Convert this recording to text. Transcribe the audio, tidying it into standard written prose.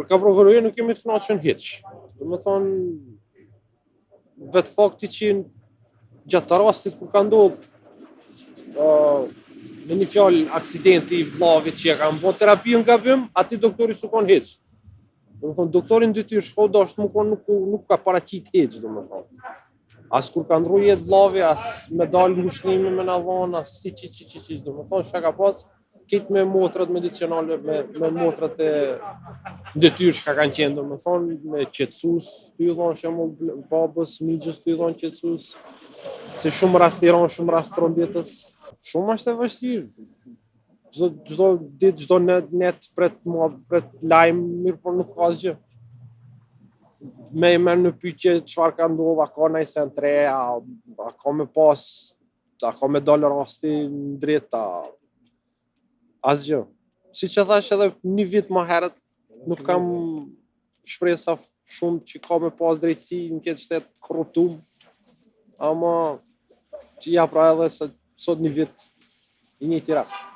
Për ka prokuroria nuk jemi të kënaqur hiç. Domethonë, vetë fakti që gjatë rastit kur ka ndodhë, uh, me një fjalë aksidenti i vllavit që e kanë bo terapinë gabim, aty doktori s'u kon hiç. Domethonë, doktori në detyrë shko dashtë mu kon nuk, nuk ka paraqit hiç, domethonë. As kur ka ndrru jetë vllavi, as me dalë ngushlime me na dhonë, as si që që që që, domethonë, çka ka pas, krejt me motrat medicinale, me, me motrat e detyrë çka kanë qenë, domethonë, me qetësus, tu i dhonë shembull babës, mixhës tu i dhonë qetësus, se shumë rast i ronë, shumë rast tronditës, shumë është e vështirë, çdo çdo ditë, çdo net, net pret mua, pret lajm, mirë por nuk ka asgjë. Me i merr në pyetje çfarë ka ndodhur, a ka naj sen t're, a, a ka me pas, a ka me dal rasti në dritë, a asgjë. Siç e thash edhe një vit më herët, nuk kam shpresa shumë që ka me pas drejtësi në këtë shtet korruptum, ama që ja pra edhe se sot një vit i njëjti rast.